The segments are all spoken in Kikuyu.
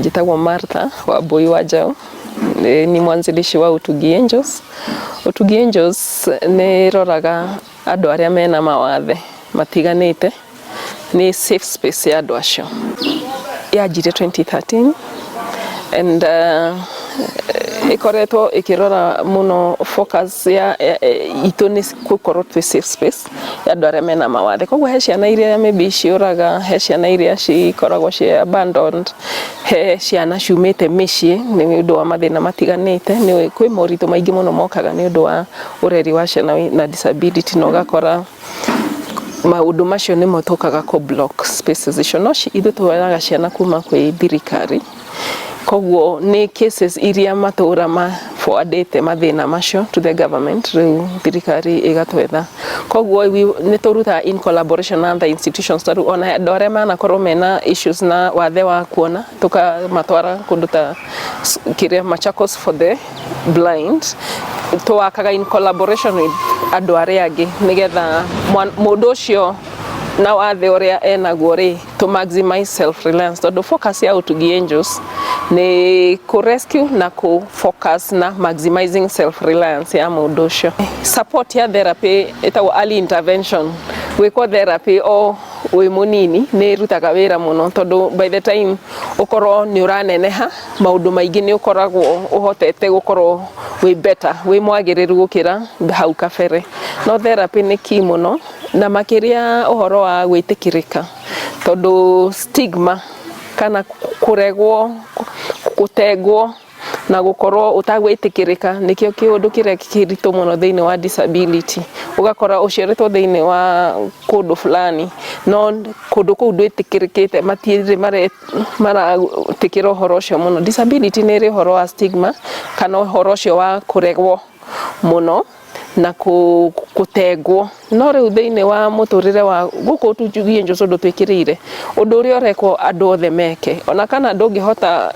Njĩtagwo Martha Wambui wa Njaũ, ni mwanzilishi wa Utugi Angels. Utugi Angels nĩ ĩroraga andũ arĩa mena mawathe matiganĩte, nĩ safe space ya andũ acio. Yanjirie 2013 and ĩkoretwo ĩkĩrora mũno focus ya itũ nĩ gũkorwo twĩ safe space ya andũ arĩa mena mawathe. Koguo he ciana iria maybe ciũraga, he ciana iria cikoragwo ci abandoned, he ciana ciumĩte mĩciĩ nĩ ũndũ wa mathĩna matiganĩte. Nĩ kwĩ moritũ maingĩ mũno mokaga nĩ ũndũ wa ũreri wa ciana na disability, na ũgakora maũndũ macio nĩmo tũkaga kũ block spaces icio. No ithuĩ tuoyaga ciana kuma kwĩ thirikari, koguo nĩ cases iria matũra ma forwardĩte mathĩna macio to the government, rĩu thirikari ĩgatwetha. Koguo nĩ tũrutaga in collaboration na other institutions, tarĩu ona andũ arĩa manakorwo mena issues na wathe wa kuona, tũkamatwara kũndũ ta kĩrĩa Machakos for the Blind. Tũwakaga in collaboration with andũ arĩa angĩ nĩgetha mũndũ ũcio na wathe ũrĩa enaguo rĩ, to maximize self reliance, tondũ focus ya Utugi Angels nĩ kũ rescue na kũ focus na maximizing self reliance ya mũndũ ũcio. Support ya therapy ĩtagwo early intervention, gwĩkwo therapy o wĩ mũnini nĩ ĩrutaga wĩra mũno, tondũ by the time ũkorwo nĩ ũraneneha, maũndũ maingĩ nĩ ũkoragwo ũhotete gũkorwo wĩ better, wĩ mwagĩrĩru gũkĩra hau kabere. No therapy nĩ key mũno, na makĩria ũhoro wa gwĩtĩkĩrĩka, tondũ stigma kana kũregwo, gũtengwo na gũkorwo ũtagwĩtĩkĩrĩka nĩkĩo kĩũndũ kĩrĩa kĩritũ mũno thĩinĩ wa disability. Ũgakora ũciarĩtwo thĩinĩ wa kũndũ fulani, no kũndũ kũu ndwĩtĩkĩrĩkĩte, matirĩ maratĩkĩra ũhoro ũcio mũno. Disability nĩ ĩrĩ ũhoro wa stigma kana ũhoro ũcio wa kũregwo mũno na gũtengwo. No rĩu thĩinĩ wa mũtũrĩre wa gũkũ Utugi Angels, ũndũ twĩkĩrĩire ũndũ ũrĩa ũrekwo andũ othe meke, ona kana ndũngĩhota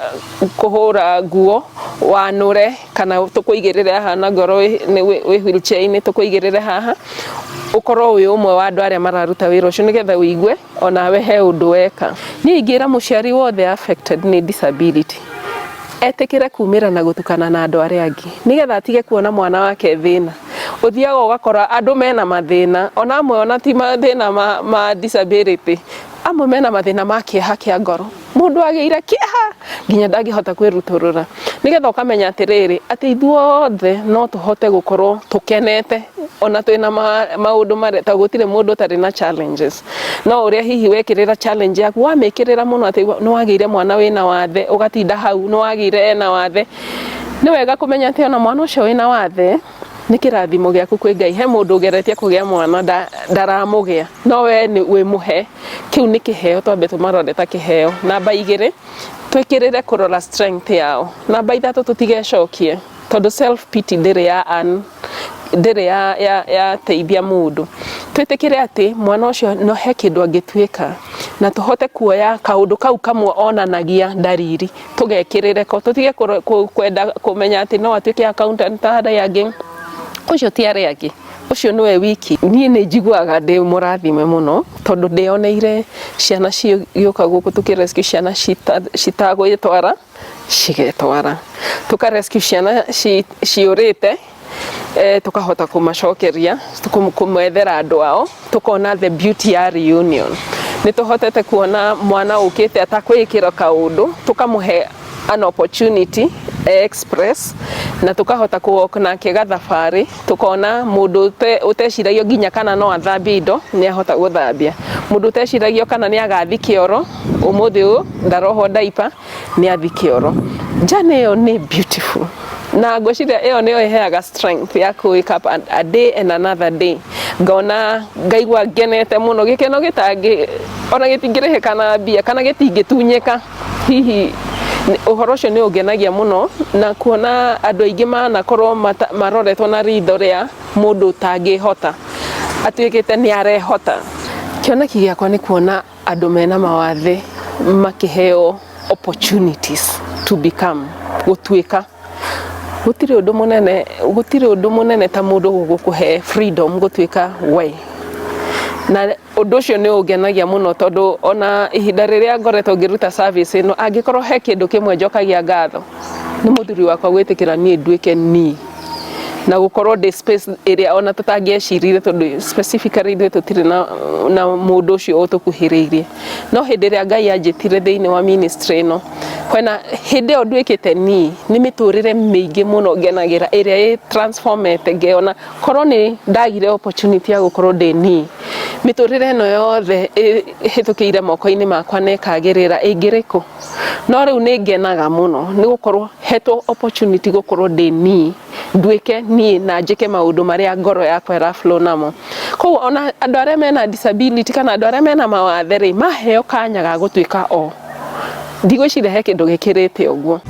kũhũra nguo wanũre kana tũkũigĩrĩre haha na ngoro wĩ wheelchair-inĩ, tũkũigĩrĩre haha ũkorwo wĩ ũmwe wa andũ arĩa mararuta wĩra ũcio, nĩgetha wĩigue onawe he ũndũ weka. Niĩ ingĩra mũciari wothe affected nĩ disability etĩkĩre kumĩra na gũtukana na andũ arĩa angĩ, nĩgetha atige kuona mwana wake thĩna. Ũthiaga ũgakora andũ mena mathĩna, ona amwe ona ti mathĩna ma disability, amwe mena mathĩna ma kĩeha kĩa ngoro, mũndũ agĩire kĩeha nginya ndangĩhota kwĩrutũrũra. Nĩgetha ũkamenya atĩrĩrĩ, atĩ ithuothe no tũhote gũkorwo tũkenete ona twĩna maũndũ marĩa, ta gũtirĩ mũndũ ũtarĩ na challenges. No ũrĩa hihi wekĩrĩra challenge yaku, wamĩkĩrĩra mũno atĩ nĩ wagĩire mwana wĩna wathe, ũgatinda hau nĩ wagĩire ena wathe, nĩ wega kũmenya atĩ ona mwana ũcio wĩna wathe nĩ kĩrathimo gĩaku kwĩ Ngai. He mũndũ ũgeretie kũgĩa mwana ndaramũgĩa, no we nĩ wĩmũhe, kĩu nĩ kĩheo. Twambe tũmarore ta kĩheo. Namba 2, twĩkĩrĩre kũrora strength yao. Namba 3, tũtigecokie, tondũ self pity ndĩrĩ ya an ndĩrĩ ya teithia mũndũ. Twĩtĩkĩre atĩ mwana ũcio no he kĩndũ angĩtuĩka, na tũhote kuoya kaũndũ kau kamwe onanagia ndariri, tũgekĩrĩre ko, tũtige kwenda kũmenya atĩ no atuĩke accountant ta arĩa angĩ. Ũcio ti arĩa angĩ, ũcio nĩwe wiki. Niĩ nĩ njiguaga ndĩ mũrathime mũno, tondũ ndĩoneire ciana cigĩũka gũkũ tũkĩ rescue ciana citagwĩtwara cigetwara, tũka rescue ciana ciũrĩte, tukahota kũmacokeria, kũmethera andũ ao, tukona the beauty ya reunion. Nĩ tũhotete kuona mwana ũkĩte atakwĩkĩra kaũndũ, tũkamũhe an opportunity express, na tukahota kũ nake gathabarĩ, tukona mũndũ ũteciragio nginya kana no athambie indo nĩ ahota gũthambia, mũndũ ũteciragio kana nĩ agathi kĩoro, ũmũthĩ ũyũ ndarohwo diaper, nĩ athi kĩoro. Journey ĩyo nĩ beautiful, na ngwĩciria ĩyo nĩyo ĩheaga strength ya kũ wake up a day and another day, ngona ngaigua ngenete mũno, gĩkeno gĩtangĩ ona gĩtingĩrĩhĩka na mbia kana gĩtingĩtunyĩka. Hihi ũhoro ũcio nĩ ũngenagia mũno, na kuona andũ aingĩ manakorwo maroretwo na ritho rĩa mũndũ ũtangĩhota atuĩkĩte nĩ arehota. Kĩoneki gĩakwa nĩ kuona andũ mena mawathe makĩheo opportunities to become, gũtuĩka. Gũtirĩ ũndũ mũnene, gũtirĩ ũndũ mũnene ta mũndũ gũkũhe freedom gũtuĩka we. Na ũndũ ũcio nĩ ũngenagia mũno, tondũ ona ihinda rĩrĩa ngoretwo ngĩruta service ĩno, angĩkorwo he kĩndũ kĩmwe njokagia ngatho, nĩ mũthuri wakwa gwĩtĩkĩra niĩ nduĩke niĩ na gũkorwo ndĩ space ĩrĩa ona tũtangĩeciririe, tondũ specifically ithuĩ tũtirĩ na mũndũ ũcio ũtũkuhĩrĩirie. No hĩndĩ ĩrĩa Ngai anjĩtire thĩinĩ wa ministry ĩno, kwena hĩndĩ ĩyo nduĩkĩte niĩ, nĩ mĩtũrĩre mĩingĩ mũno ngenagĩra ĩrĩa ĩ transformete. Ngeyona korwo nĩ ndagire opportunity ya gũkorwo ndĩ niĩ, mĩtũrĩre ĩno yothe ĩhĩtũkĩire moko-inĩ makwa na ĩkagĩrĩra ĩngĩrĩkũ? No rĩu nĩ ngenaga mũno nĩ gũkorwo hetwo opportunity gũkorwo ndĩ niĩ, nduĩke niĩ na njĩke maũndũ marĩa ngoro yakwa ĩra flow namo. Koguo ona andũ arĩa mena disability kana andũ arĩa mena mawathe rĩ, maheo kanya ga gũtuĩka o, ndigwĩciria he kĩndũ gĩkĩrĩte ũguo.